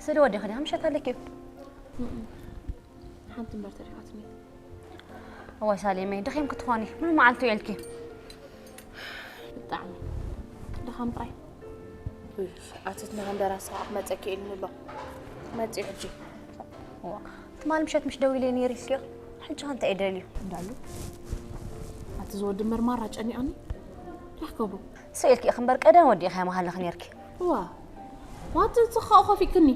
ስለ ወዲኺ ዲኻ ምሸት ኣለኪ እዩ? ሓንቲ እምበር ተሪፋትኒ። እዋይ ሳሌመይ፣ ደኺምኪ ትኾኒ። ምን መዓልቲ ውዒልኪ? ብጣዕሚ ድኻም ጥራይ። ኣትትና እንደራስ ሰዓት መጸኪ ኢልኒ ኣሎ። መጺ ሕጂ። እዋ፣ ትማሊ ምሸት ምሽ ደዊለ ነይረ ኢልኪዮ? ሕጂ ኸ እንታይ እዩ ደልዩ? እንዳሉ። ኣቲ ዝወዲ መርማራ ጨኒቐኒ። ዳሕከቡ። ስኢልኪ ኢኺ እምበር ቀደም ወዲእኻ መሃለኺ ነይርኪ። እዋ። ዋት ጽኻኡ ኸፊክኒ።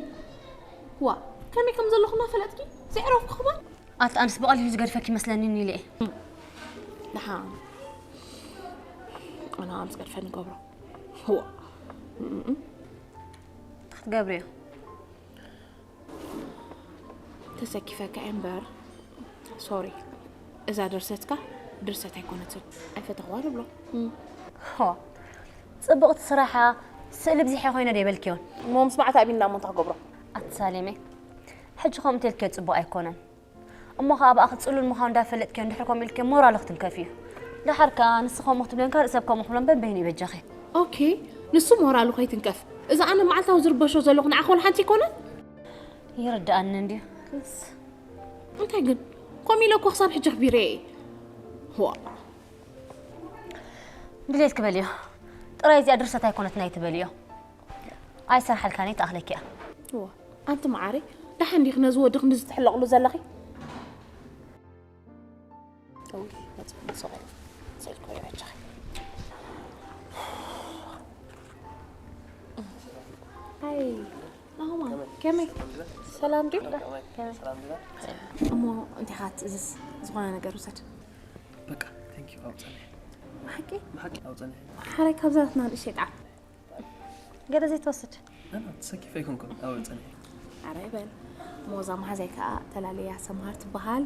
ዋ፣ ከመይ ከም ዘለኹ እናፈለጥኪ ዘዕረፍኩ ኸማን? ኣቲ ኣንስ ብቐሊሉ ዝገድፈኪ መስለኒ ኢለ እየ። ደሓን። ኣነ ኣምስ ገድፈ ንገብሮ። ዋ። እንታይ ክትገብርዮ? ተሰኪፈካ እየ እምበር። ሶሪ። እዛ ድርሰትካ ድርሰት ኣይኮነትን። ኣይፈተኽዋን እብሎ። ሆ፣ ጽብቕቲ ስራሓ ስእሊ ብዚሐ ኮይነ ዶ ይበልክዮን? እሞ ምስ መዓት ኣቢና እሞ እንታይ ክገብሮ? ኣቲ ሳሌመ፣ ሕጂ ከምኡ እንተልክዮ ጽቡቕ ኣይኮነን። እሞ ኸኣ ብኣኺ ጽሉል ምዃኑ እንዳፈለጥክዮ እንድሕር ከምኡ ኢልክዮ ሞራሉ ክትንከፍ እዩ። ደሓር ከኣ ንስኺ ከምኡ ክትብልዮን ካልእ ሰብ ከምኡ ክብሎን በበይኑ ይበጃኺ። ኦኬ፣ ንሱ ሞራሉ ከይትንከፍ። እዛ ኣነ መዓልታዊ ዝርበሾ ዘለኹ ንዓኺ ወላ ሓንቲ ኣይኮነን? ይርድኣኒ እንድዩ። ክንስ እንታይ ግን? ከምኡ ኢለ እኮ ክሳብ ሕጂ ኣኽቢረ እየ። ዋ። ድሌት ክበልዮ። ጥራይ እዚኣ ድርሰት ኣይኮነትን ኣይትበልዮ። ኣይሰርሓልካን እየ፣ ትኣኽለኪ እያ። ዋ፣ ኣንቲ መዓረይ፣ ደሓን ዲኺ ነዚ ወዲ ክንድዚ ትሕለቕሉ ዘለኺ? እውይ፣ መጽ-፣ መጽ-፣ መጽ-፣ መጽ-፣ ኣይ፣ ናሆማ፣ ከመይ? ሰላም ድዩ? እሞ እንታይ ኢኻ ትእዝዝ? ዝኾነ ነገር ውሰድ። በቃ፣ thank you፣ ኣብጸንሐ። ብሓቂ? ብሓቂ ኣብጸንሐ። ሓራይ ካብዛ ናትና ንእሽተይ ጣዕም። ገለ ዘይትወስድ? ኣና፣ ተሰኪፈ ኣይኮንኩን፣ ኣብጸንሐ። ኣረ ይበል። እሞ እዛ መሓዛይ ከኣ ተላለያ ሰምሃር ትበሃል፣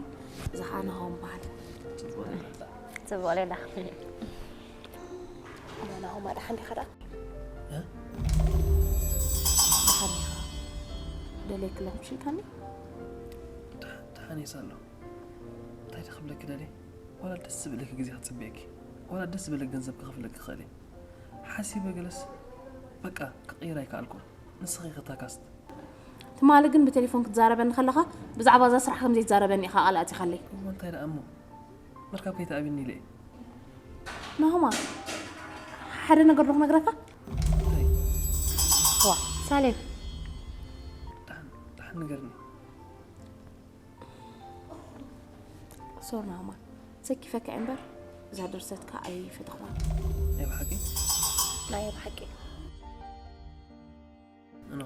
እዛ ኸኣ ናሆም በሃል። ጽቡቕ ሌላ። ናሆማ፣ ደሓን ዲኻ ደኣ? እ? ደሓን ዲኻ? ደልየኪ ኣለኹ፣ ምሽ ኢልካኒ? ደሓ-፣ ደሓን እየ ሳሎ። እንታይ ዶ ክብለኪ ደልየ? ዋላ ደስ ዝብለኪ ግዜ ክጽበየኪ፣ ዋላ ደስ ዝበለኪ ገንዘብ ክኸፍለኪ ክኽእል እየ። ሓሲበ ገለስ፣ በቃ፣ ክቕይር ኣይከኣልኩን። ንስኺ ኢኺ ታካስት። ትማሊ ግን ብቴሌፎን ክትዛረበኒ ከለኻ፣ ብዛዕባ እዛ ስራሕ ከም ዘይትዛረበኒ ኢኻ ቃል ኣእቲኻለይ። እሞ እንታይ ደኣ እሞ? ምርካብ ከይትኣብኒ ኢለ እየ። ናሆማ፣ ሓደ ነገር ዶ ክነግረካ? እንታይ? ዋ፣ ሳሌም። ደሓን፣ ደሓን ንገርኒ። ሶሪ ናሆማ፣ ሰኪፈካ እየ እምበር፣ እዛ ድርሰትካ ኣይፈተኽዋን። ናይ ብሓቂ? ናይ ብሓቂ። ኖ፣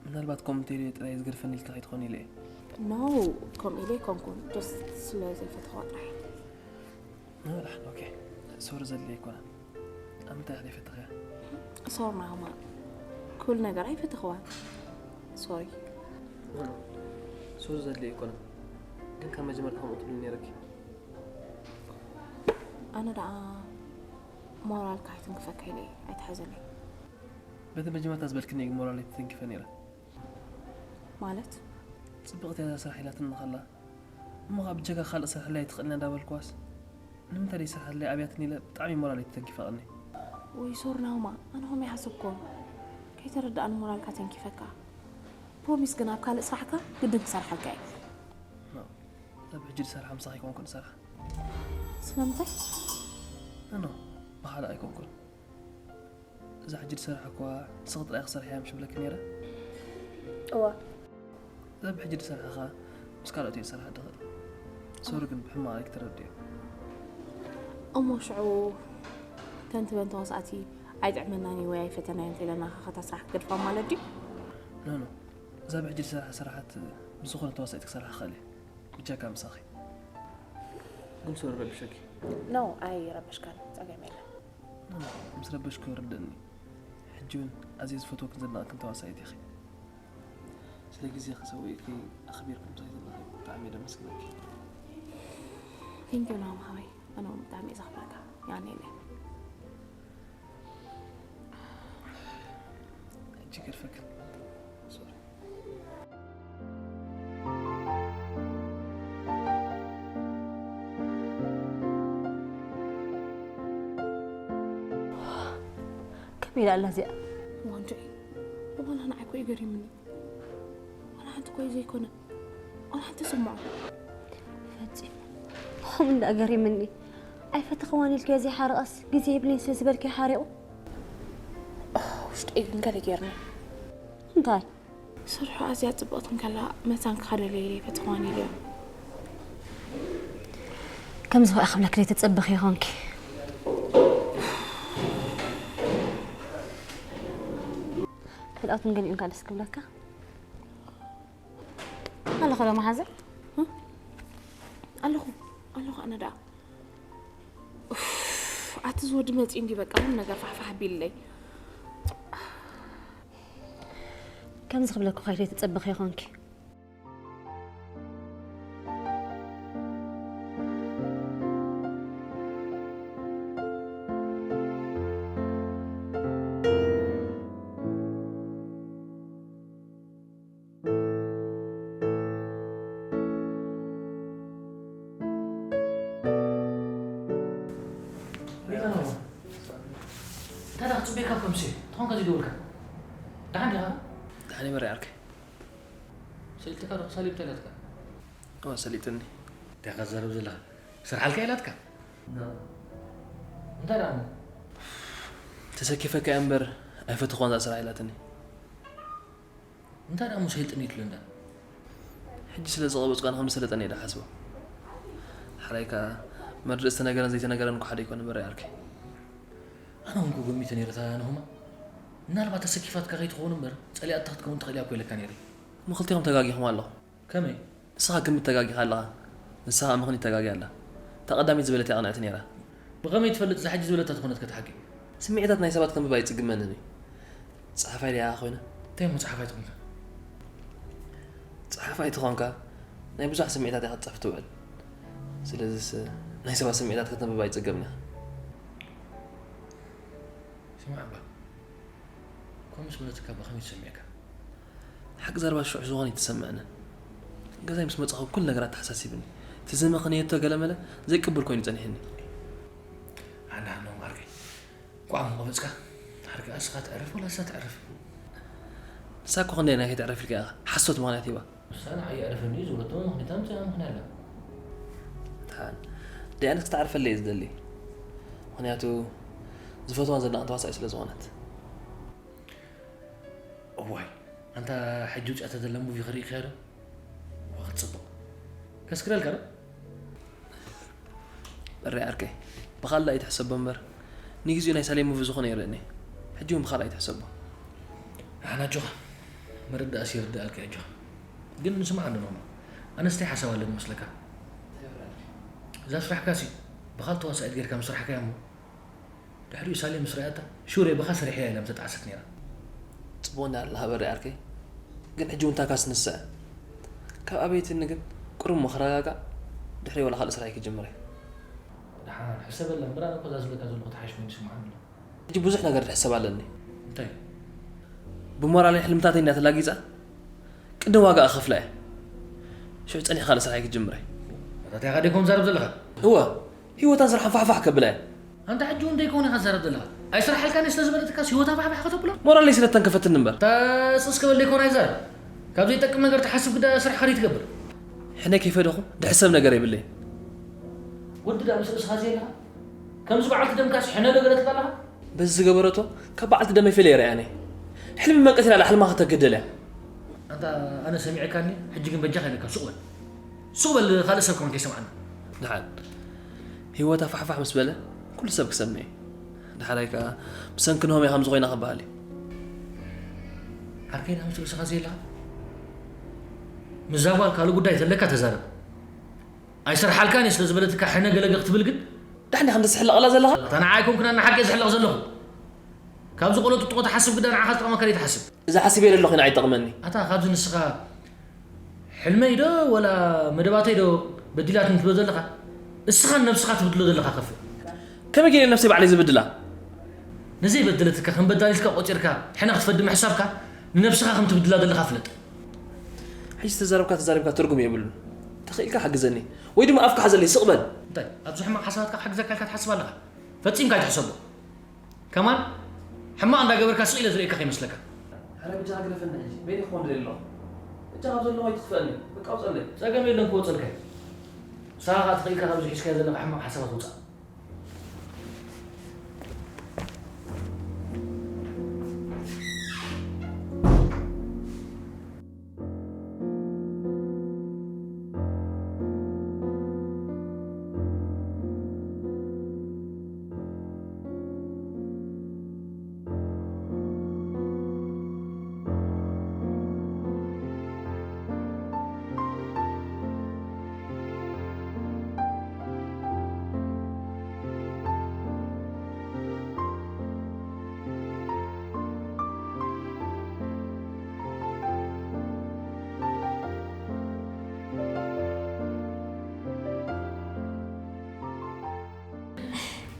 ምናልባት ከምኡ እንተኢለ ጥራይ ዝገድፈኒ ኢልካ ከይትኾን ኢለ እየ። ኖ፣ ከምኡ ኢለ ኣይኮንኩን፣ ጀስት ስለ ዘይፈተኽዋ ጥራይ። ኖ፣ ደሓን፣ ኦኬ። ሶሪ ዘድልዮ ኣይኮነን። ኣብ ምንታይ ኢኻ ዘይፈተኽያ? ሶሪ ናሆማ፣ ኩሉ ነገር ኣይፈተኽዋን። ሶሪ። ኖ፣ ኖ፣ ሶሪ ዘድልዮ ኣይኮነን። ግን ካብ መጀመርታ ከምኡ ትብሊ ነይረኪ። ኣነ ደኣ ሞራልካ ኣይትንክፈካ ኢለ እየ፣ ኣይትሓዘለይ። በቲ መጀመርታ ዝበልክኒ ግን ሞራለይ ተተንኪፈ ነይረ። ማለት? ጽብቕቲ እያ እዛ ስራሕ ኢላትኒ ከላ፣ እሞ ኸኣ ብጀካ ካልእ ስርሕለይ ኣይትኽእልን እያ እንዳበልክዋስ፣ ንምንታይ ደይሰርሓለይ ኣብያትኒ ኢለ ብጣዕሚ ሞራለይ ተተንኪፈ ቀኒ። ወይ ሶሪ ናሆማ፣ ኣነ ከምኡ ኣይሓሰብኩን። ከይተረድኣኒ ሞራልካ ተንኪፈካ። ፕሮሚስ ግን ኣብ ካልእ ስራሕካ ግድን ክሰርሓልካ እየ። ኖ፣ እዛ ብሕጂ ዝሰርሓ ምሳኺ ኣይኮንኩን ዝሰርሓ። ስለምንታይ? ኖ፣ ኖ፣ ብኻልእ ኣይኮንኩን። እዛ ሕጂ ዝሰርሐኳ ንስኺ ጥራይ ክሰርሕያ ምሽ ብለኪ ነይረ? እዋ። እዛ ብሕጂ ዝሰርሐኻ ምስ ካልኦት እየ ዝሰርሓ ድኽእል። ሶሪ ግን ብሕማቕ ኣይክተረድዮ። እሞ ሽዑ ተንትበን ተዋሳእቲ ኣይጥዕመናን እዩ ወይ ኣይፈተናዮ እንተኢለና ከ ከታ ስራሕ ክገድፋ ማለት ድዩ? ኖ፣ ኖ። እዛ ብሕጂ ዝሰርሓ ስራሓት ምስ ዝኾነ ተዋሳኢት ክሰርሓ ክኽእል እየ። ብጃካ ምሳኺ። ግን ሶሪ ረቢሸኪ። ኖ፣ ኣይረበሽካን፣ ጸገም የለን። ኖ፣ ኖ፣ ምስ ረበሽኩ ይርደኒ። ሕጂ እውን ኣዝየ ዝፈትወክን ዘድንቐክን ተዋሳኢት ኢኺ። ስለ ግዜኺ ሰዊእኪ ኣኽቢርኪ ምሳይ ዘለኺ ብጣዕሚ እየ ደመስግነኪ። ቴንኪዩ ናሆም ሓወይ፣ ኣነ እውን ብጣዕሚ እየ ዘኽብረካ። የቐንየለይ። ሕጂ ገድፈክን። ሶሪ። ከመይ ኢላ ኣላ እዚኣ? ዋንጆይ፣ ዋላ ንዓይ እኮ እዩ ገሪሙኒ። ወይ ዘይኮነ ኣነ ሓንቲ ስምዖ ፈፂሙ ኹም እንዳ ገሪምኒ ኣይፈተኽዋን ኢልክዮ ዘይሓረቐስ ግዜ የብለይን ስለ ዝበልክዮ ሓሪቑ ውሽጠይ ግን ገለ ጌርኒ እንታይ ስርሑ ኣዝያ ጽብቕቲ እንከላ መታን ክኻደለይ ኢለ ኣይፈተኽዋን ኢለዮ ከምዚ ኸኣ ክብለክ ዘይተጸበኺ ይኾንኪ ካልኦት ንገሊኦም ካልስ ክብለካ ኣለኹ ዶ መሓዘ ኣለኹ ኣለኹ ኣነ ደኣ ኣቲ ዝወዲ መፂ እንዲ በቃ ምን ነገር ፋሕፋሕ ቢለይ ከምዚ ክብለኩ ካይደ ተፀበኺ ይኾንኪ እንታይ ደኣ ክፅበየካ እኮ ምሴ ትኾንካ ዘይደወልካ ደሓን ዲኻ? ደሓን ይበረ ዓርከይ ሰሊጥካ ዶ ሳሊም እንታይ ኢላትካ? እዋ ሰሊጥኒ እንታይ ኢኻ ትዛረብ ዘለኻ? ስርሓልካ ኢላትካ? እንታይ ደኣ እሞ? ተሰኪፈካ እያ እምበር ኣይፈተኽዋን እዛ ስራሕ ኢላትኒ እንታይ ደኣ እሞ ሰሊጥኒ ትብሎ እንዳ? ሕጂ ስለ ዝቐበፅኳ ንኸም ዝሰለጠኒ እየ ዝሓስቦ ሓራይ ከኣ መርድእ ዝተነገረን ዘይተነገረን እኮ ሓደ ኣይኮነ በረ ዓርከይ ኣነ እውን እኮ ገሚተ ነይረ እታ ናሆማ ምናልባት ተሰኪፋትካ ከይትኸውን እምበር ጸሊኣታ ክትከውን ትኽእል እያ እኮ ኢለካ ነይረ እሞ ክልቴኹም ተጋጊኹም ኣለኹም ከመይ ንስኻ ግምት ተጋጊኻ ኣለኻ ንሳ ከኣ ምኽኒት ተጋግያ ኣላ እታ ቀዳሚት ዝበለት እያ ቅንዕቲ ነይራ ብኸመይ ትፈልጥ እዛ ሕጂ ዝበለታ ትኾነት ከትሓቂ ስምዒታት ናይ ሰባት ከንብብ ኣይጽግመንን እዩ ጸሓፋይ ድኣ ኮይነ እንታይ እሞ ጸሓፋይ ትኾንካ ጸሓፋይ ተኾንካ ናይ ብዙሕ ስምዒታት ኢኻ ትጸፍ ትውዕል ስለዚስ ናይ ሰባት ስምዒታት ከተንብብ ኣይጽገብን ኢኻ ስማዕ እባ ከምኡ ምስ በለትካ ብኸመይ ተሰሚዕካ ሓቂ ዘረባ ሽዑ ዝኾነ ኣይተሰምዐንን ገዛይ ምስ መጻኹ ኩሉ ነገር ኣተሓሳሲብኒ እቲ ዝመኸነየቶ ገለመለ ዘይቅብል ኮይኑ ጸኒሕኒ ኣነ ሃኖም ዓርከይ እንኳዕ ምቐበፅካ ዓርከይ ኣስኻ ትዕረፍ ወላ እሳ ትዕረፍ ንሳ እኮ ክንደይ ናይ ከይትዕረፍ ኢልካ ኢኻ ሓሶት ምኽንያት ሂባ ንሳ ንዓይ ኣዕርፈኒ እዩ ዝበለቶ ምኽንያት ኣምፅኣ ምኽንያ ኣላ ደሓን ደያነት ክትዓርፈለይ እየ ዝደሊ ምኽንያቱ ዝፈትዋን ዘድንቓን ተዋሳኢ ስለ ዝኾነት እዋይ ኣንታ ሕጂ ውፅኣታ ዘላ ሙቪ ክርኢ ኸዶ ክትፅብቕ ከስክረልካ ዶ በሬ ዓርከይ ብኻልእ ኣይትሕሰቦ እምበር ንግዚኡ ናይ ሳሌ ሙቪ ዝኾነ ይርእኒ ሕጂ እውን ብኻልእ ኣይትሕሰቦ ኣነ ኣጆኻ መረዳእሲ ይርዳእልካ ኣጆኻ ግን ንስማዕ እንዶ ኖማ ኣነስ እንታይ ሓሳብ ኣለኒ መስለካ እዛ ስራሕካ ሲ ብኻል ተዋሳኢት ጌርካ ምስራሕካ እሞ ድሕሪኡ ሳሌ ምስ ረኣታ ሹር እየ ብኻ ሰሪሐያ ኢላ ምተጣዕሰት ነይራ። ጽቡቕ እንዳ ኣለኻ በሪ ዓርከይ፣ ግን ሕጂ እውን ታካስ ንሳ እያ። ካብ ኣበይትኒ ግን ቁሩብ እሞ ክረጋጋእ፣ ድሕሪ ዋላ ካልእ ስራሐይ ክጅምር እየ። ደሓን ሕሰበላ እምበር ኣነ እኮ እዛ ዝብለካ ዘለኹ ትሓይሽ ኮይኑ ይስምዓኒ ኣሎ። ሕጂ ብዙሕ ነገር ዝሕሰብ ኣለኒ። እንታይ? ብሞራለይ ሕልምታተይ እንዳ ተላጊጻ ቅድም ዋጋ እኸፍላ እየ። ሽዑ ጸኒሐ ካልእ ስራሐይ ክጅምር እየ። ኣታ እንታይ ኢኻ ደይኮን ትዛረብ ዘለኻ? እወ፣ ህይወታን ስራሕን ፋሕፋሕ ከብላ እየ። ኣንታ ሕጂ እውን ደይኮን ኢኻ ትዛረብ ዘለኻ። ኣይስራሓልካን እየ ስለ ዝበለትካስ ህይወታ ፋሕፋሕ ከተብሎ? ሞራለይ ስለ እተንከፈትኒ እምበር። ተስቕስ ክበል ደይኮን ኣይዛረብ። ካብ ዘይጠቅም ነገር ትሓስብ ግዳ ስራሕካ ደይትገብር። ሕነ ከይፈደኹ ድሕሰብ ነገር የብለይን። ወዲ ደኣ ምስ ርእስኻ ዘየለኻ? ከምዚ በዓልቲ ደምካስ ሕነ ዶ ገለ ትብል ኣለኻ? በዚ ዝገበረቶ ካብ በዓልቲ ደመይ ፈለየ ርእያን እየ። ሕልሚ መቀስ ኢላ ኣላ ሕልማ ከተግህደል እያ። ኣንታ ኣነ ሰሚዐካ እንድየ፣ ሕጂ ግን በጃኻ ኢለካ ሱቕ በል። ሱቕ በል ካልእ ሰብ ከማን ከይሰምዓና። ደሓን ህይወታ ፋሕፋሕ ምስ በለ ኩሉ ሰብ ክሰምዕ እዩ። ደሓራይ ከኣ ብሰንኪ ንሆም እያ ከምዚ ኮይና ክበሃል እዩ። ዓርከይ ደኣ ምስ ርእስኻ ዘየለኻ? ምስዛ ጓል ካልእ ጉዳይ ተለካ ተዛረብ። ኣይሰርሓልካን እየ ስለ ዝበለትካ ሕነ ገለገ ክትብል ግን ዳሕና ከምዚ ትስሕለቐላ ዘለኻ? ኣታ ንዓ ኣይኮንኩን ኣነ ሓቂ እየ ዝሕለቕ ዘለኹ። ካብዚ ቆሎ ጥጥቖ ትሓስብ ግዳ ንዓኻ ዝጠቕመካ ደይትሓስብ። እዛ ሓሲበ የለ ኣለኹ ንዓይ ይጠቕመኒ። ኣታ ካብዚ ንስኻ ሕልመይ ዶ ወላ መደባተይ ዶ በዲላትኒ ትብሎ ዘለኻ? እስኻ ንነብስኻ ትብድሎ ዘለኻ ከፍእ። ከመይ ገይረ ነብሰይ ባዕለይ ዝብድላ? ንዘይበደለትካ ከም በዳሊትካ ቆጺርካ ሕነ ክትፈዲ ምሕሳብካ ንነብስኻ ከም ትብድላ ዘለኻ ፍለጥ። ሕጂ ዝተዛረብካ ተዛሪብካ ትርጉም የብሉን። ተኽኢልካ ሓግዘኒ ወይ ድማ ኣፍካ ሓዘለይ ስቕ በል። እንታይ ኣብዚ ሕማቕ ሓሳባትካ ክሕግዘካ ኢልካ ትሓስብ ኣለኻ? ፈጺምካ ኣይትሕሰቦ። ከማን ሕማቕ እንዳገበርካ ስቕ ኢለ ዝርእየካ ከይመስለካ። ኣረ ብጃኻ ግደፈና ሕጂ በይነ ክኾን ደልየ ኣለኹ። እጃ ካብ ዘለዎ ኣይትኽፈእኒ። በቃ ውፀለይ። ጸገም የለን ክወፀልካ። ንስኻ ከዓ ትኽእል ኢልካ ካብዚ ሒዝካዮ ዘለኻ ሕማቕ ሓሳባት ውፃእ።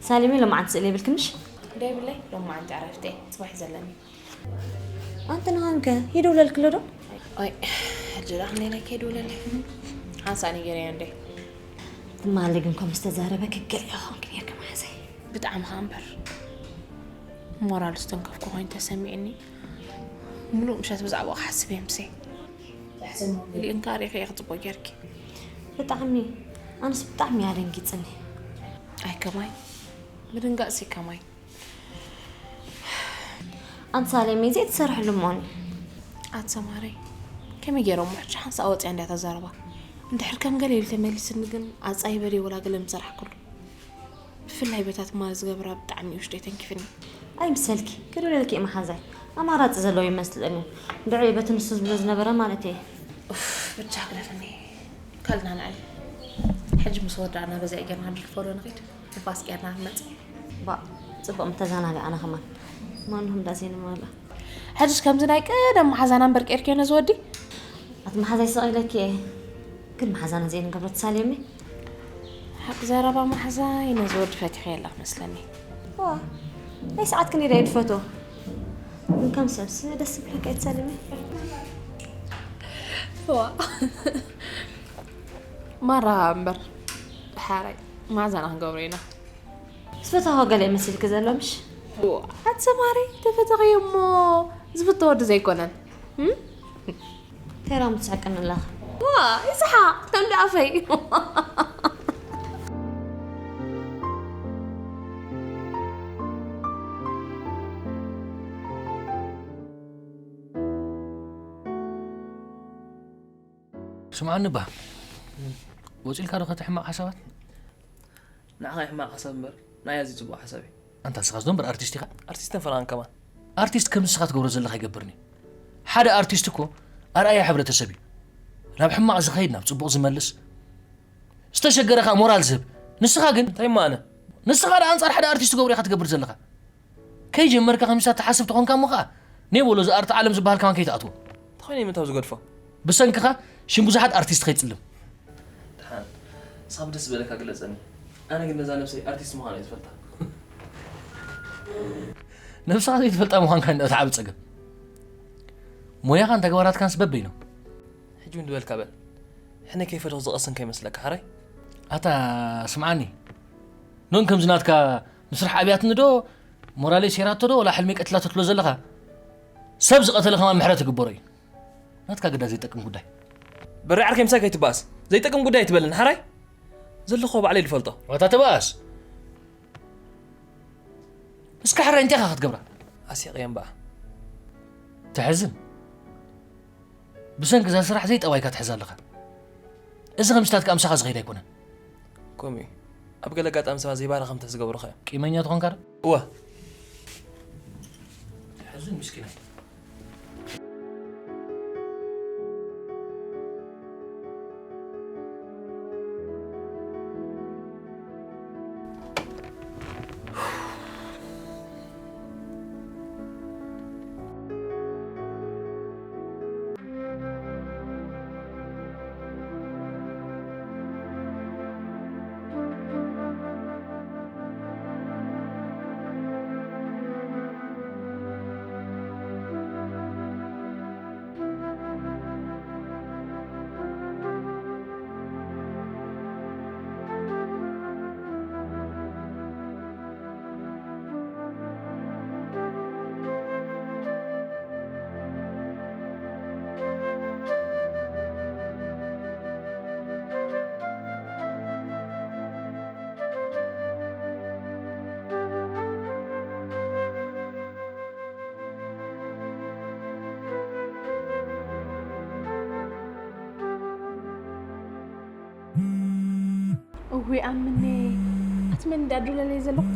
ሳሌመ ሎማዓንቲ ስእሊ የብልክንሽ? ደይብለይ ሎማዓንቲ ዕረፍቲ እየ፣ ፅባሕ እዩ ዘለኒ። ኣንቲ ንሃንከ ይደውለልክሎ ዶ? ኦይ ሕጂ ደኣ ክንደይ ናይ ከይድውለለይ ሓንሳእ ነይገርያ እንደ ትማሊ ግን ከም ዝተዛረበ ክገርያ ኾንክ ነርክ መሓዘይ። ብጣዕሚ ኸዓ እምበር ሞራል ዝተንከፍኩ ኮይኑ ተሰሚዕኒ። ምሉእ ምሸት ብዛዕባኡ ክሓስብ እየ ምሰ። ልኢንካ ሪኢኺ እየ ክፅቦ ጌርኪ። ብጣዕሚ ኣነስ ብጣዕሚ እያ ደንጊፅኒ። ኣይ ከማይ ምድንጋፅሲ ከማይ። ኣንቲ ሳሌመይ ዘይትሰርሕሉ እሞኒ። ኣቲ ሰማረይ ከመይ ገይሮም ሕጂ ሓንሳእ ወፅያ እንድያ ተዛረባ። እንድሕር ከም ገለ ኢሉ ተመሊስኒ ግን ኣፃይበ ድየ ወላ ገለ ምሰራሕኩሉ። ብፍላይ በታ ትማሊ ዝገበራ ብጣዕሚ እዩ ውሽጠይ ተንኪፍኒ። ኣይምሰልኪ ክድውለልኪ እየ መሓዛይ። ኣማራፂ ዘለዎ ይመስለኒ። ድዑ በቲ ንሱ ዝብሎ ዝነበረ ማለት እየ። ኡፍ ብቻ ግደፍኒ። ካልድና ንዕል። ሕጂ ምስ ወዳእና በዚኣ ጌርና ድልፎ ዶ ንኺድ? ንፋስ ጌርና ንመፅእ። ባ ፅቡቕ ምተዘናግዓና ከማን። ማንሁም ዳዜን ማላ። ሕጅስ ከምዚ ናይ ቀደም መሓዛና እምበር ቀይርክዮ ነዚ ወዲ። ኣቲ መሓዛይ ስቕ ኢለኪ እየ። ግን መሓዛና ዘይንገብሮ ትሳልየኒ። ሓቂ ዘረባ መሓዛይ ነዚ ወዲ ፈቲኸ የላ መስለኒ። ዋ ናይ ሰዓት ክንዳ እዩ ትፈትዎ። ግን ከም ሰብስ ደስ ዝብለካ እየ ትሳልየኒ። ዋ ማራ እምበር ሓራይ መሓዛና ክንገብሮ ኢና። ዝፈተኻ ገለ ይመስልክ ዘሎ ምሽ? ኣቲ ሰማሪ ተፈተኽዮ እሞ ዝፍቶ ወዲ ዘይኮነን። ተይራም ትስሕቅኒ ኣለኻ። ዋ ይስሓቅ ከም ደኣፈይ። ስምዓኒ ባ ወፂልካ ዶ ከተ ሕማቕ ሓሳባት? ንዓኻ ሕማቕ ሓሳብ እምበር ናይ ኣዝዩ ጽቡቕ ሓሳብ እዩ። ኣንታ ንስኻስ ዶ እምበር ኣርቲስት ኢኻ? ኣርቲስትን ፈላን ከማን። ኣርቲስት ከም ንስኻ ትገብሮ ዘለኻ ኣይገብርን እዩ። ሓደ ኣርቲስት እኮ ኣርኣያ ሕብረተሰብ እዩ። ናብ ሕማቕ ዝኸይድ ናብ ጽቡቕ ዝመልስ ዝተሸገረ ከዓ ሞራል ዝህብ። ንስኻ ግን እንታይ ማነ? ንስኻ ደኣ ኣንጻር ሓደ ኣርቲስት ትገብሮ ኢኻ ትገብር ዘለኻ። ከይጀመርካ ከሚሳ ትሓስብ ተኾንካ እሞ ኸኣ ኔቦሎ እዚ ኣርት ዓለም ዝበሃል ከማን ከይትኣትዎ። ተኾይነ ምንታው ዝገድፎ? ብሰንክኻ ሽም ብዙሓት ኣርቲስት ከይጽልም። ደሓን ሳብ ደስ ዝበለካ ግለጸኒ። ኣነ ግን ነዛ ነብሰይ ኣርቲስት ምዃና እየ ዝፈልጣ። ነብስኻ ዘይትፈልጣ ምዃንካ እንዳ እቲ ዓቢ ጸገም። ሞያኻን ተግባራትካንስ በበይኖም። ሕጂ እውን ዝበልካ በል። ሕነ ከይፈተኹ ዝቐስን ከይመስለካ ሓራይ። ኣታ ስምዓኒ። ኖን ከምዚ ናትካ ምስራሕ ኣብያትኒ ዶ ሞራለይ ሴራቶ ዶ ወላ ሕልመይ ቀቲላቶ ትብሎ ዘለኻ? ሰብ ዝቐተለ ከማን ምሕረት ይግበሮ እዩ። ናትካ ግዳ ዘይጠቅም ጉዳይ። በሪ ዓርከይ ምሳይ ከይትበኣስ። ዘይጠቅም ጉዳይ ኣይትበልን ሓራይ። ዘለኹዎ ባዕለይ ዝፈልጦ። ዋታ ተበኣስ። እስከ ሕራይ እንታይ ኢኻ ክትገብራ? ኣሲቕየ እምበኣ። ተሕዝን። ብሰንኪ እዛ ስራሕ ዘይጠባይካ ትሕዝ ኣለኻ። እዚ ከምስታት ከኣ ምሳኻ ዝኸይድ ኣይኮነን። ከምኡ እዩ። ኣብ ገለ ኣጋጣሚ ሰባት ዘይባህሪ ከም ተዝገብሩኻ እዮም። ቂመኛ ትኾንካ ዶ? እወ። ተሕዝን ምስኪናይ። እዊ ኣምኒ ኣቲ መን እንዳዱለለይ ዘለኹ?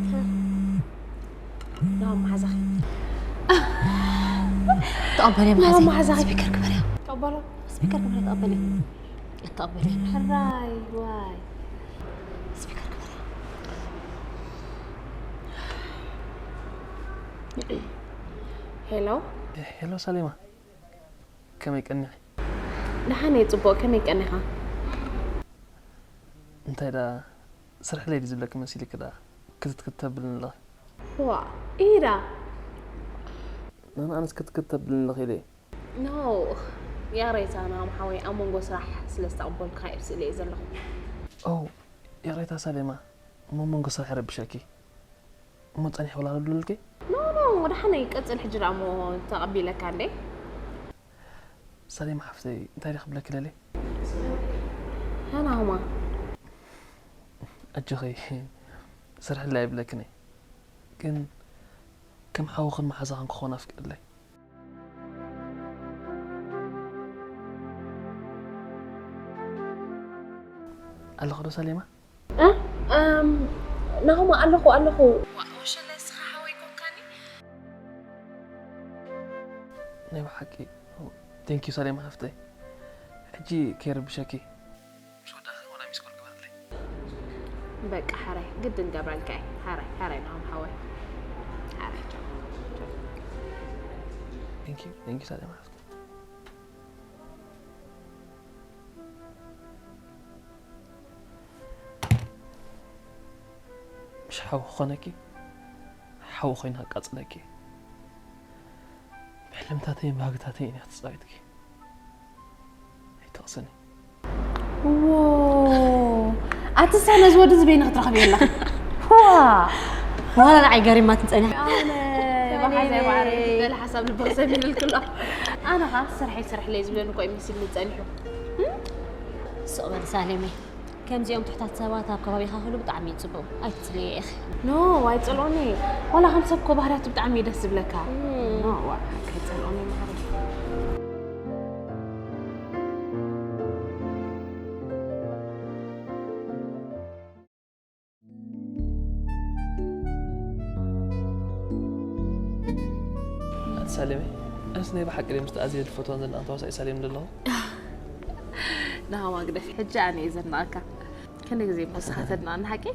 ናው መሓዛኺ ተቐበልያ ናው መሓዘይ። መሓዛኺ ስፒከር ግበርያ። ተቐበሎ። ስፒከር ግበርያ ተቐበልያ። ተቐበልያ። ሕራይ ዋይ ስፒከር ግበርያ። ሄሎ ሄሎ ሳሌማ፣ ከመይ ቀኒኺ? ደሓን እየ። ፅቡቕ፣ ከመይ ቀኒኻ? እንታይ ደኣ ስርሕለይ ድዩ ዝብለኪ መሲልኪ ደኣ ክትትክት ተብልኒ ኣለኺ? ዋ ኢዳ ንኣነስ ክትክት ተብልኒ ኣለኺ ኢለ እየ። ኖ ያሬታ ናም ሓወይ ኣብ መንጎ ስራሕ ስለ ዝተቐበልካ እየ ስእለ እየ ዘለኹ። ኦ ይቕሬታ ሳሌማ፣ እሞ መንጎ ስራሕ ይረብሸኪ እሞ ጸኒሐ ወላ ክብልልኪ? ኖ ኖ ደሓን እየ። ቀጽል ሕጂ ደኣ እሞ ተቐቢለካ እንዴ? ሳሌማ ሓፍተይ እንታይ ድየ ክብለኪ ደልየ? ናናማ ኣጆኺ ስርሕለይ ኣይብለክን እየ፣ ግን ከም ሓውኽን መሓዛኽን ክኾን ኣፍቅድለይ። ኣለኹ ዶ ሳሌማ? ናሆማ ኣለኹ ኣለኹ። ወሸለ እስኻ ሓወይ ኮንካኒ? ናይ ብሓቂ ቴንኪዩ ሳሌማ ሓፍተይ። ሕጂ ከይረብሸኪ ምስ ወዳእኺ ወላ ሚስኮል ግበርለይ። በቃ ሓራይ ግድን ገብረልካ እየ። ሓራይ ሓራይ ናሆም ሓወይ ሓራይ ቻው። ቴንኪዩ ቴንኪዩ ሳሌማ ሓፍተይ። ምሽ ሓዊ ክኾነኪ ሓዊ ኮይና ኣቃፅለኪ። ብሕልምታተይን ባህግታተይን እያ ትፃወትኪ። ኣይትቕስኒ። ዎ ኣቲ ሳነ ዝወዲ ዝበይኒ ክትረኽብ የላ ዋ ዋላ ንዓይ ገሪማት ንፀኒሕ ኣነ ብሓዘይ ማዕረ ዝበለ ሓሳብ ልቢ ክሰሚልልክሎ ኣነ ኻ ስርሐይ ስርሕለይ ዝብለኒ ኮ ይመስልኒ ፀኒሑ ስቕ በል ሳሌመይ። ከምዚኦም ትሕታት ሰባት ኣብ ከባቢኻ ክህሉ ብጣዕሚ እዩ ፅቡቕ። ኣይትፅልዮ ኢኺ። ኖ ኣይፅልኦኒ። ዋላ ከም ሰብ ኮ ባህርያቱ ብጣዕሚ እዩ ደስ ዝብለካ። ኖ ዋ ከይፅልኦኒ ማዕረ። ኣቲ ሳሌመይ፣ ኣነስ ናይ ብሓቂ ድየ ምስቲ ኣዝየ ዝፈትዎን ዘድንቕን ተዋሳኢ ሳሌም ዘለኹ። ናሃዋ ግደፍ ሕጂ ኣነ እየ ዘድንቐካ። ክንደይ ግዜ እሞ ንስኻ ተድንቐኒ ሓቂ?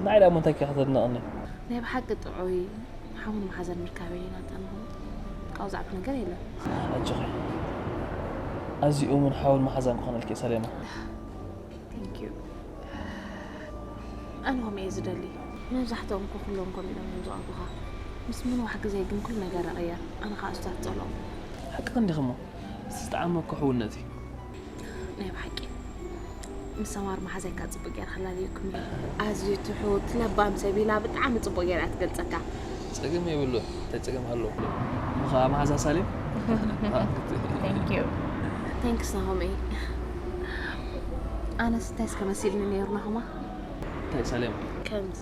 ንዓይ ደኣ እሞ እንታይ ኬኻ ተድንቐኒ? ናይ ብሓቂ ጥዑይ ሓውን መሓዛን ምርካበይ ኢና ጠንኹ። ካብኡ ዝዓቢ ነገር የለን። ኣጆኺ፣ ኣዝዩ እሙን ሓውን መሓዛን ክኾነልኪ እየ ሳሌማ። Thank you። ኣነ ከምኡ እየ ዝደሊ። መብዛሕትኦም እኮ ኩሎም ከምኡ ኢሎም እዮም ዝቐርቡኻ። ምስ ምንዋሕ ግዜ ግን ኩሉ ነገር ይቕየር። ኣነ ኸኣ እሱ እያ ትጸልኦ። ሓቅኺ እንዲኺ እሞ፣ እቲ ዝጠዓመ እኮ ሕውነት እዩ። ናይ ብሓቂ ምስ ሰማር መሓዛይ ከኣ ጽቡቕ ጌርካ ኣላልየኩም እዩ። ኣዝዩ ትሑት ለባም ሰብ ኢላ ብጣዕሚ ጽቡቕ ጌራ እያ ትገልጸካ። ጸገም የብሉን፣ እንታይ ጸገም ሃለዎ? እሞ ኸኣ መሓዛ ሳሌም? Thank you። Thanks ናሆመይ። ኣነስ እንታይ እስከ መሲልኒ ነይሩ ናሆማ? እንታይ ሳሌም? ከምዚ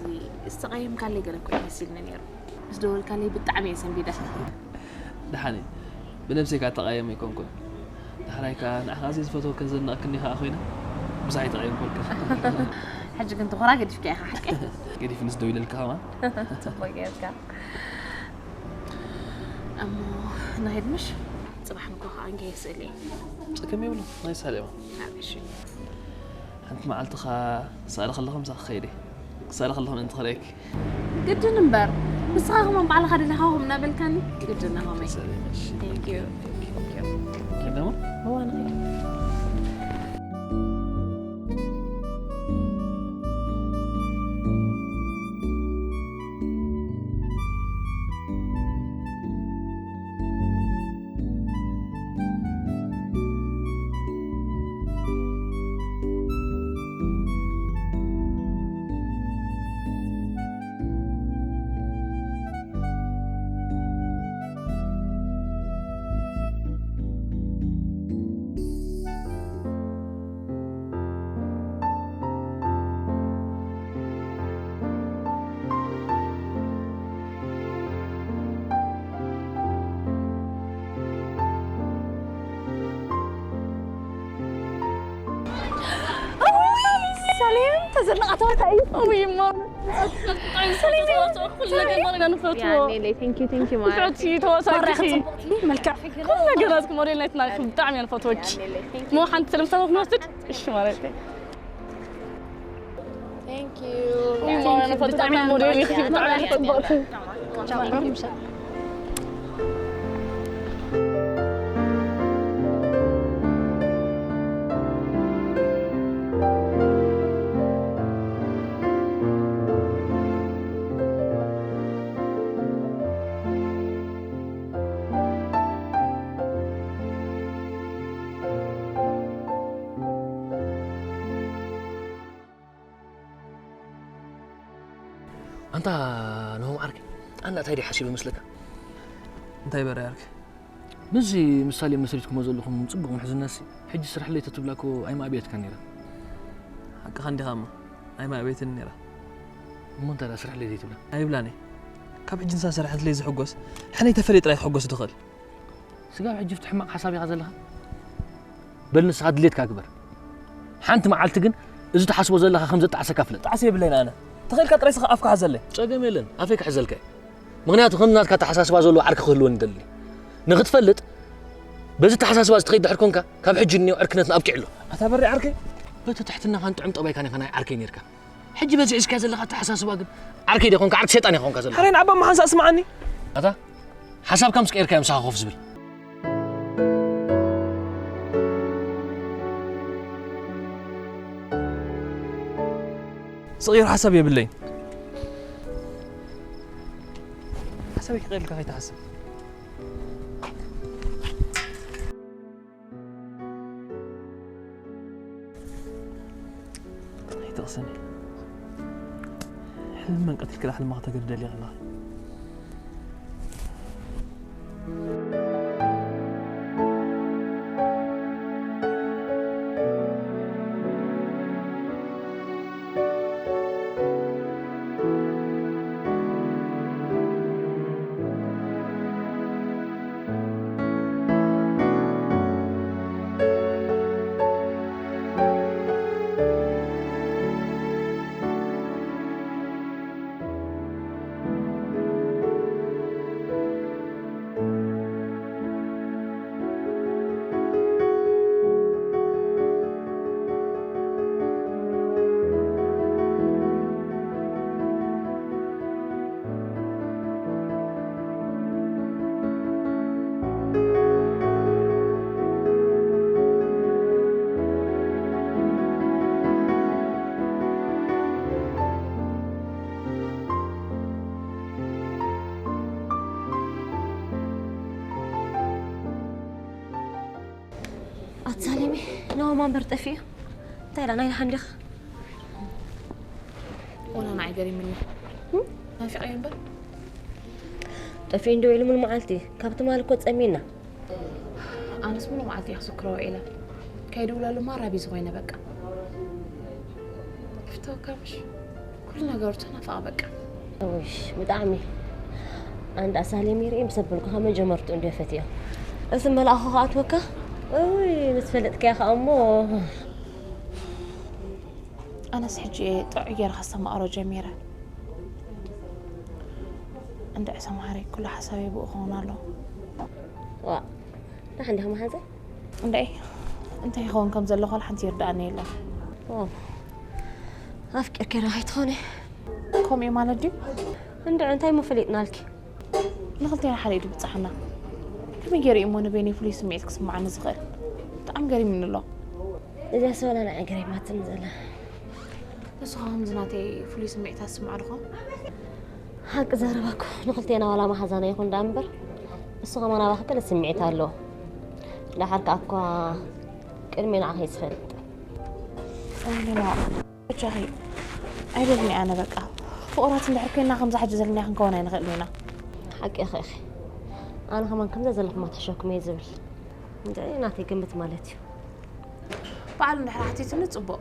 ዝተቐየምካለይ ገለ እኮ እዩ መሲልኒ ነይሩ። ምስ ደወልካለይ ብጣዕሚ እየ ሰንቢደ። ደሓን እየ። ብነብሰይ ከኣ ተቓየም ኣይኮንኩን። ዳሕራይ ከኣ ንዓኻ ኣዝየ ዝፈትወክን ዘድንቐክን ከኣ ኮይነ ብዙሕ ኣይተቐየምኩልክን። ሕጂ ግን ትኹራ ገዲፍካ ኢኻ ሓቂ? ገዲፍንስ ደው ኢለልካ ከማን። ጽቡቕ ጌርካ። እሞ ንኸይድ ምሽ? ጽባሕ ንግሆ ከኣ እንጌ ስእሊ። ጸገም የብሉን ናይ ሳሌማ። እሺ። ሓንቲ መዓልቲ ኸኣ ክሳለ ከለኹ ምሳኺ ክኸይድ እየ። ክሳለ ከለኹ ምእንቲ ክርእየኪ። ግድን እምበር ንስኻ ከማን ባዕልኻ ደሊኻ ከምኡ እናበልካኒ ግድን ናሆመይ። ሰላም፣ እሺ። Thank you። ከደሞ እዋ ንኸይድ። ዘናቓተወታ እዩ። ውይ እሞ ኩሉ ነገር ማርጋ ንፈትዎ። ያኔ ለይ thank you thank you ማለት ንፈትዎ ተዋሳእቲ። መልክዕ ኩሉ ነገራት ሞዴል ናይትና ኢኺ ብጣዕሚ እየ ንፈትወኪ። እሞ ሓንቲ ሰለምታ ክንወስድ እሺ ማለት እዩ። Thank you. እሞ ንፈትወኪ ብጣዕሚ ሞዴል ኢኺ ብጣዕሚ እየ ንፈትወኪ። ኣንታ ነሆም ዓርከይ፣ ኣና እንታይ ድዩ ሓሲቡ ይመስለካ? እንታይ በረ ያርክ? ምስዚ ምሳሌ መስሪትኩሞ ዘለኹም ጽቡቕ ምሕዝነትሲ፣ ሕጂ ስርሕለይ ተትብላ እኮ ኣይማእበየትካን ነይራ። ሓቅኻ እንዲኻ እሞ ኣይማእበየትን ነይራ። እሞ እንታይ ደኣ ስርሕለይ ዘይትብላ? ኣይብላን እየ። ካብ ሕጂ ንሳ ሰራሕትለይ ዝሕጎስ፣ ሕነይ ተፈልየ ጥራይ ክሕጎስ ዝኽእል። ስጋብ ሕጂ ኣብቲ ሕማቕ ሓሳብ ኢኻ ዘለኻ? በል ንስኻ ድሌትካ ግበር። ሓንቲ መዓልቲ ግን እዚ ትሓስቦ ዘለኻ ከም ዘጣዕሰካ ፍለጥ። ጣዕሰ የብለይን ኣነ። ተኽእልካ ጥራይ ስኻ ኣፍካ ሓዘለይ። ጸገም የለን፣ ኣፈይ ክሕዘልካ እየ። ምኽንያቱ ከም ናትካ ኣተሓሳስባ ዘለዎ ዓርኪ ክህልወኒ ይደሊ። ንኽትፈልጥ፣ በዚ ኣተሓሳስባ እዚ ትኸይድ ድሕር ኮንካ፣ ካብ ሕጂ እኒኦ ዕርክነትና ኣብቂዑ ኣሎ። ኣታ በሪ ዓርከይ፣ በቲ ትሕትናኻን ጥዑም ጠባይካን ኢኻ ናይ ዓርከይ ነይርካ። ሕጂ በዚ ሒዝካዮ ዘለኻ ኣተሓሳስባ ግን ዓርከይ ዶ ኾንካ፣ ዓርኪ ሰይጣን ኢኻ ኾንካ ዘለኻ። ሕራይ ንዓባ መሓንሳእ ስምዓኒ። ኣታ ሓሳብካ ምስ ቀይርካዮ ምሳኻ ኮፍ ዝብል። ዝቕይር ሓሳብ የብለይን። ሓሳበይ ክቕይር ኢልካ ከይትሓስብ። ኣይትቕሰኒ። ሕልሚ መንቀትልኪ ዳ ሕልሚ ከተገድደሊ ኣለኺ። ኣታ ሳሌመይ፣ ናሆም እምበር ጠፊኡ። እንታይ ኢላ ናይ ደሓን ዲኻ? ወላ ንዓይ ገሪምኒ። ናፊቐዮ እምበር። ጠፊኡ እንዶ ኢሉ ምን መዓልቲ? ካብ ትማል እኮ ጸሚና። ኣነስ ሙሉ መዓልቲ እየ ክዝክሮ ውዒለ። ከይድውለሉ ማራ ቢዚ ኮይነ በቃ። ይፍተወካ ምሽ? ኩሉ ነገሩ ተናፈቐ በቃ። እሽ፣ ብጣዕሚ። ኣንዳ ሳሌም ይርኢ ምስ ኣበልኩኻ መጀመርቱ እንዶ ፈትዮ። እዚ መልኣኹ ክኣትወካ? እውይ፣ ምስ ፈለጥካዮ ኸኣ እሞ። ኣነስ ሕጂ እየ ጥዑይ ገይረ ከስተማቕሮ ጀሚረ። እንድዒ ሰምሃረይ፣ ኩሉ ሓሳበይ ብኡ ክኸውን ኣሎ። ዋእ፣ ደሓን ዲኻ መሓዘይ? እንድዒ፣ እንታይ ይኸውን ከም ዘሎ ዋላ ሓንቲ ይርድኣኒ የለን። ዋው፣ ኣፍቂርኪ ዶ ኣይትኾኒ? ከምኡ እዩ ማለት ድዩ? እንድዒ፣ እንታይ እሞ ፈሊጥናልኪ? ንኽልቴና ሓደ ኢዱ ብጻሕና። ከመይ ገይሩ እዩ እሞ ንበይነይ ፍሉይ ስምዒት ክስምዓኒ ዝኽእል? ብጣዕሚ ገሪሙኒ ኣሎ። እዚኣስ ዋላ ንዓይ ገሪማትኒ ዘላ። ንስኻ ከምዚ ናተይ ፍሉይ ስምዒት ኣስምዓ ዶ ኾን? ሓቂ ዘረባ እኮ ንኽልቴና ዋላ መሓዛና ይኹን ደኣ እምበር፣ እሱ ከማን ኣባኺ ገለ ስምዒት ኣለዎ። ደሓር ከኣ እኳ ቅድሚ ንዓኺ እዩ ዝፈልጥ። ኣይኖ፣ በጃኺ ኣይበልኒ ኣነ በቃ። ፍቑራት እንድሕር ኮይንና ከምዛ ሕጂ ዘለና ክንከውን ኣይንኽእልን ኢና። ሓቂ ኢኺ ኢኺ። ኣነ ከማን ከምዛ ዘለኹማ ትሕሸኩም እየ ዝብል። እንድዒ ናተይ ግምት ማለት እዩ። በዓል እንድሕር ሓቲቱኒ ጽቡቕ።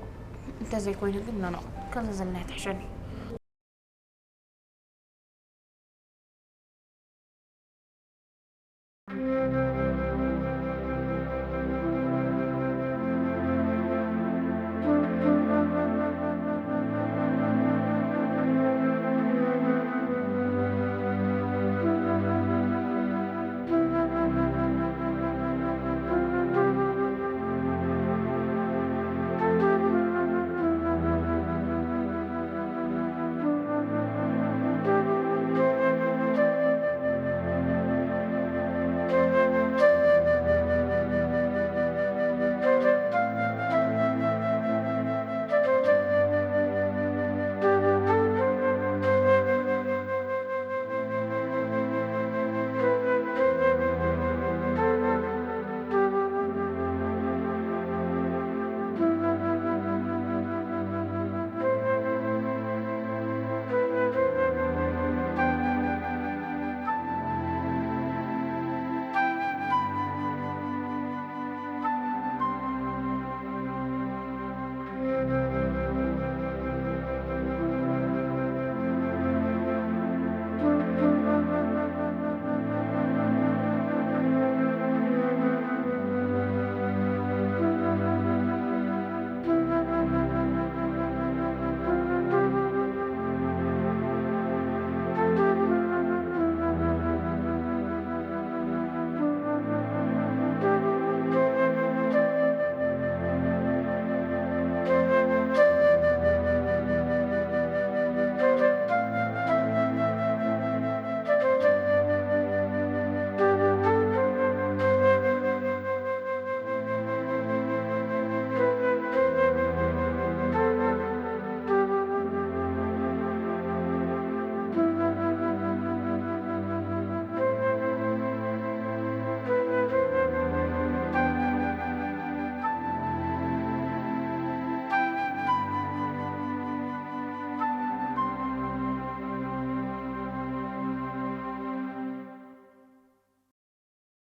እንተዘይኮይኑ ግን ኖኖ፣ ከምዛ ዘለና ትሕሸኒ።